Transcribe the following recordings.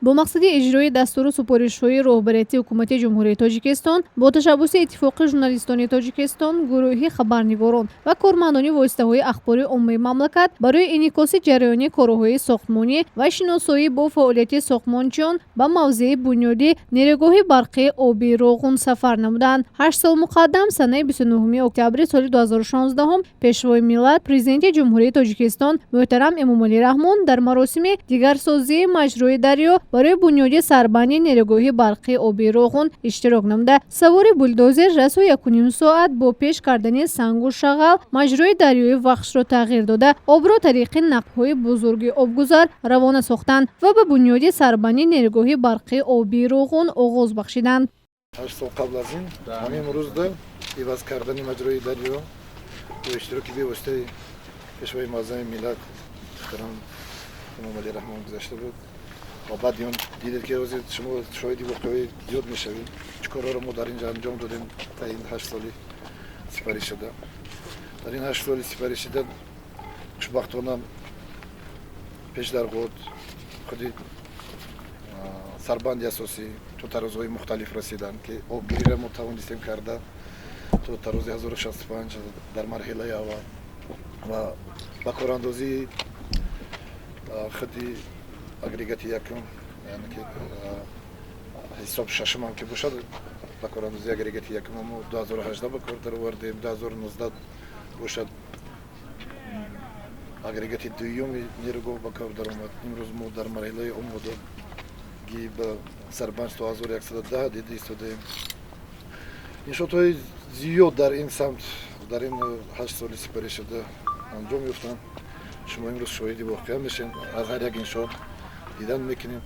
Бо мақсади иҷрои дастуру супоришҳои роҳбарияти Ҳукумати Ҷумҳурии Тоҷикистон бо ташаббуси Иттифоқи журналистони Тоҷикистон, гурӯҳи хабарнигорон ва кормандони воситаҳои ахбори оммаи мамлакат барои инъикоси ҷараёни корҳои сохтмонӣ ва шиносоӣ бо фаъолияти сохтмончиён ба мавзеи бунёди нерӯгоҳи барқии обии Роғун сафар намуданд. 8 сол муқаддам, санаи 29 октябри соли 2016, Пешвои миллат, Президенти Ҷумҳурии Тоҷикистон муҳтарам Эмомалӣ Раҳмон дар маросими дигарсозии маҷрои дарё барои бунёди сарбанди нерӯгоҳи барқии обии Роғун иштирок намуда, савори булдозер расо 1,5 соат бо пеш кардани сангу шағал маҷрои дарёи Вахшро тағйир дода, обро тариқи нақбҳои бузурги обгузар равона сохтанд ва ба бунёди сарбанди нерӯгоҳи барқии обии Роғун оғоз бахшиданд. 8 сол қабл аз ин, ҳамин рӯзда, иваз кардани маҷрои дарё бо иштироки бевоситаи Пешвои муаззами миллат муҳтарам Эмомалӣ Раҳмон гузашта буд. Ва баъди он дидед, ки ҳозир шумо шоҳиди воқеаҳои зиёд мешавед, чӣ корҳоро мо дар ин ҷо анҷом додем та ин 8 соли сипарӣ шуда. Дар ин 8 соли сипарӣ шуда, хушбахтона, пешдарғот худи сарбанди асосӣ то тарозҳои мухталиф расиданд, ки обгириро мо тавонистем карда то тарози 1065 дар марҳилаи аввал ва ба корандозии худи агрегати якум, яъне ки ҳисоб шашумам ки бошад, ба корандозии агрегати якум мо 2018 ба кор даровардем, 2019 бошад, агрегати дуюми нерӯгоҳ ба кор даромад. Имрӯз мо дар марҳилаи омодагӣ ба сарбанд то 1110 дида истодаем. Иншоотҳои зиёд дар ин самт дар ин 8 соли сипарӣ шуда анҷом ёфтанд. Шумо имрӯз шоҳиди воқеа мешавед, аз ҳар як иншоот дидан мекунем.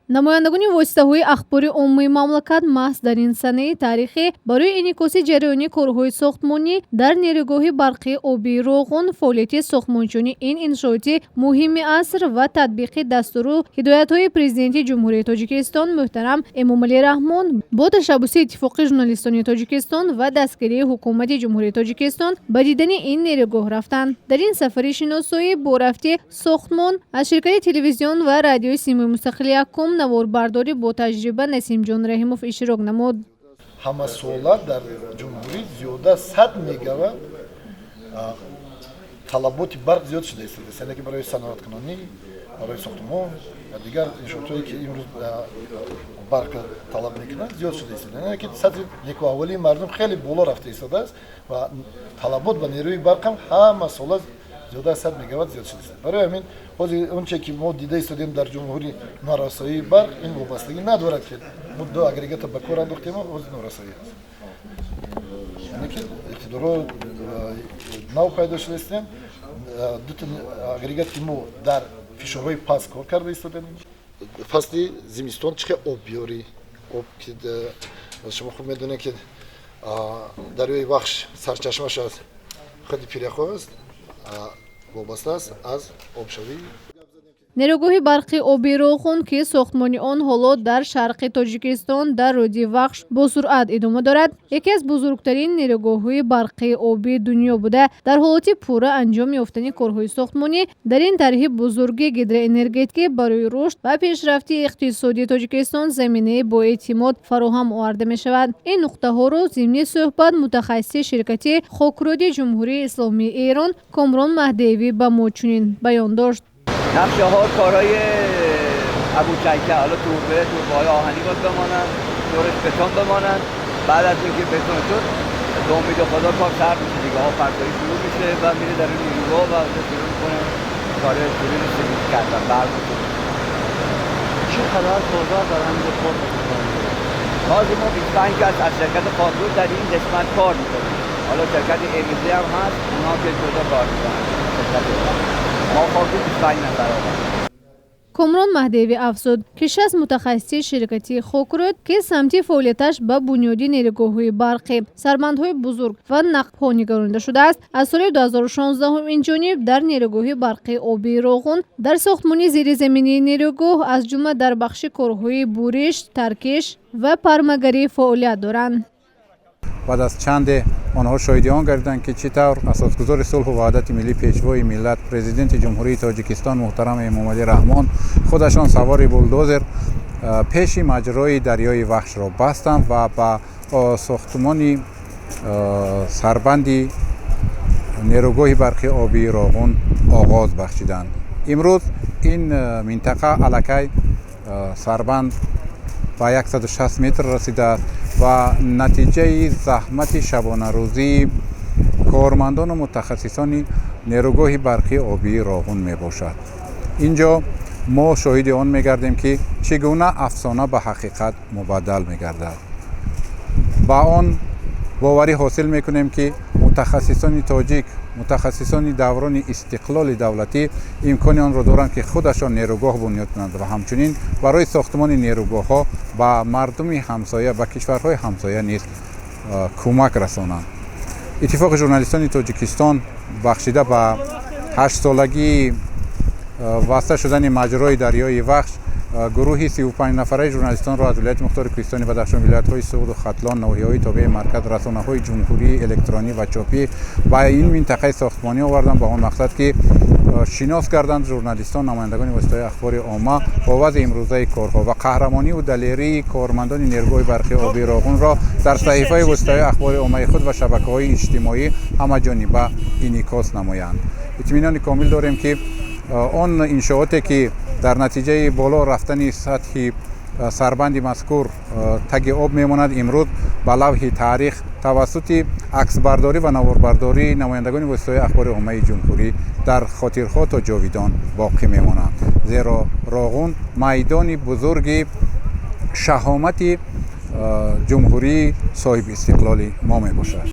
Намояндагони воситаҳои ахбори оммаи мамлакат маҳз дар ин санаи таърихӣ барои инъикоси ҷараёни корҳои сохтмонӣ дар нерӯгоҳи барқии обии Роғун, фаъолияти сохтмончиёни ин иншооти муҳими аср ва татбиқи дастуру ҳидоятҳои Президенти Ҷумҳурии Тоҷикистон муҳтарам Эмомалӣ Раҳмон бо ташаббуси Иттифоқи журналистони Тоҷикистон ва дастгирии Ҳукумати Ҷумҳурии Тоҷикистон ба дидани ин нерӯгоҳ рафтанд. Дар ин сафари шиносоӣ бо рафти сохтмон аз ширкати телевизион ва радиои Симои Мустақили Якум наворбардори бо таҷриба Насимҷон Раҳимов иштирок намуд. Ҳамасола дар ҷумҳурӣ зиёда 100 мегаватт талаботи барқ зиёд шуда истодааст, яъне ки барои саноаткунонӣ, барои сохтмон ва дигар иншоотҳое, ки имрӯз барқ талаб мекунанд, зиёд шуда истодааст. Яъне ки сатҳи некуаҳволии мардум хеле боло рафта истодааст ва талабот ба нерӯи барқ ҳам ҳама сола зиёда аз 100 мегаватт зиёд шуда истодааст. Барои ҳамин ҳозир онче ки мо дида истодем дар ҷумҳурӣ, норасоии барқ, ин вобастагӣ надорад, ки мо ду агрегата ба кор андохтем, ҳозир норасоӣ аст. Яъне ки иқтидорҳо нав пайдо шуда истем, дута агрегат, ки мо дар фишорҳои паст кор карда истодем. Фасли зимистон чӣ хел об биёрӣ? Об ки шумо хуб медонед, ки дарёи Вахш сарчашмаш аз худи пиряхҳо аст, вобаста аст аз обшавӣ. Нерӯгоҳи барқи оби Роғун, ки сохтмони он ҳоло дар шарқи Тоҷикистон, дар рӯди Вахш бо суръат идома дорад, яке аз бузургтарин нерӯгоҳҳои барқии обии дунё буда, дар ҳолати пурра анҷом ёфтани корҳои сохтмонӣ дар ин тарҳи бузурги гидроэнергетикӣ барои рушд ва пешрафти иқтисодии Тоҷикистон заминаи боэътимод фароҳам оварда мешавад. Ин нуқтаҳоро зимни суҳбат мутахассиси ширкати Хокрӯди Ҷумҳурии Исломии Эрон Комрон Маҳдиевӣ ба мо чунин баён дошт. نقشه ها کارهای ابوچکه، حالا توربه، توربه های آهنی باید بمانن، دورش بتون بمانن. بعد از اینکه بتون شد، به امید خدا کار سر میشه دیگه. آب فرسایی شروع میشه و میره در نیروگاه و اونجا شروع میکنه کار تولید سیمنت کردن برق. چقدر کارگر در همین کار؟ تازه ما 25 کس از شرکت خاکرود در این قسمت کار میکنیم. حالا شرکت امیزی هم هست، اونا که جدا کار میکنن. شرکت ما خاکرود 25 نفر آدم. Комрон Маҳдиевӣ афзуд, ки 60 мутахассиси ширкати Хокрӯд, ки самти фаъолияташ ба бунёди нерӯгоҳҳои барқӣ, сарбандҳои бузург ва нақбҳо нигаронида шудааст, аз соли 2016 инҷониб дар нерӯгоҳи барқии обии Роғун дар сохтмони зеризаминии нерӯгоҳ, аз ҷумла дар бахши корҳои буриш, таркиш ва пармагарӣ фаъолият доранд. Баъд аз чанде Онҳо шоҳиди он гардиданд, ки чӣ тавр асосгузори сулҳу ваҳдати миллӣ, пешвои миллат, президенти Ҷумҳурии Тоҷикистон муҳтарам Эмомалӣ Раҳмон худашон савори булдозер пеши маҷрои дарёи Вахшро бастанд ва ба сохтмони сарбанди нерӯгоҳи барқи обии Роғун оғоз бахшиданд. Имрӯз ин минтақа аллакай сарбанд ба 160 метр расидааст ва натиҷаи заҳмати шабонарӯзии кормандону мутахассисони нерӯгоҳи барқи обии Роғун мебошад. Инҷо мо шоҳиди он мегардем, ки чӣ гуна афсона ба ҳақиқат мубаддал мегардад. Ба он боварӣ ҳосил мекунем, ки мутахассисони тоҷик, мутахассисони даврони истиқлоли давлатӣ имкони онро доранд, ки худашон нерӯгоҳ бунёд кунанд ва ҳамчунин барои сохтмони нерӯгоҳҳо ба мардуми ҳамсоя, ба кишварҳои ҳамсоя низ кӯмак расонанд. Иттифоқи журналистони Тоҷикистон бахшида ба ҳаштсолагии васта шудани маҷрои дарёи Вахш гурӯҳи 35 нафараи журналистонро аз вилояти мухтори Кӯҳистони Бадахшон, вилоятҳои Суғду Хатлон, ноҳияҳои тобеи марказ, расонаҳои ҷумҳурии электронӣ ва чопӣ ба ин минтақаи сохтмонӣ оварданд, ба он мақсад, ки шинос карданд журналистон, намояндагони воситаҳои ахбори омма бо вазъи имрӯзаи корҳо ва қаҳрамониву далерии кормандони нерӯгоҳи барқи обии Роғунро дар саҳифаи воситаҳои ахбори оммаи худ ва шабакаҳои иҷтимоӣ ҳамаҷониба инъикос намоянд. Итминони комил дорем, ки он иншооте, ки дар натиҷаи боло рафтани сатҳи сарбанди мазкур таги об мемонад, имрӯз ба лавҳи таърих тавассути аксбардорӣ ва наворбардории намояндагони воситаҳои ахбори оммаи ҷумҳурӣ дар хотирҳо то ҷовидон боқӣ мемонанд, зеро Роғун майдони бузурги шаҳомати ҷумҳурии соҳибистиқлоли мо мебошад.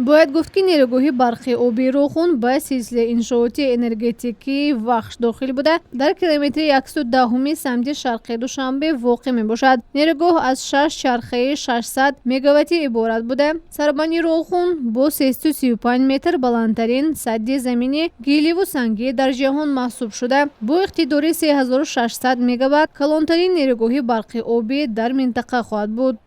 Бояд гуфт, ки нерӯгоҳи барқи обии Роғун ба силсилаи иншооти энергетикии Вахш дохил буда, дар километри 110-уми самти шарқи Душанбе воқеъ мебошад. Нерӯгоҳ аз шаш чархаи 600 мегаваттӣ иборат буда, сарбанди Роғун бо 335 метр баландтарин садди замини гиливу сангӣ дар ҷаҳон маҳсуб шуда, бо иқтидори 3600 мегаватт калонтарин нерӯгоҳи барқи обӣ дар минтақа хоҳад буд.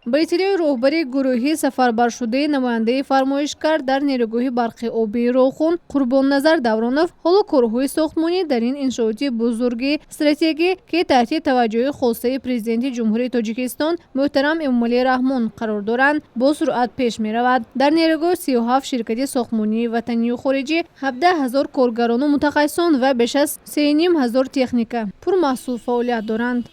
Ба иттилои роҳбари гурӯҳи сафарбаршудаи намояндаи фармоишгар дар нерӯгоҳи барқи обии Роғун Қурбонназар Давронов, ҳоло корҳои сохтмонӣ дар ин иншооти бузурги стратегӣ, ки таҳти таваҷҷӯҳи хосаи президенти Ҷумҳурии Тоҷикистон муҳтарам Эмомалӣ Раҳмон қарор доранд, бо суръат пеш меравад. Дар нерӯгоҳ 37 ширкати сохтмонии ватанию хориҷӣ, 17 000 коргарону мутахассисон ва беш аз 3,5 ҳазор техника пурмаҳсул фаъолият доранд.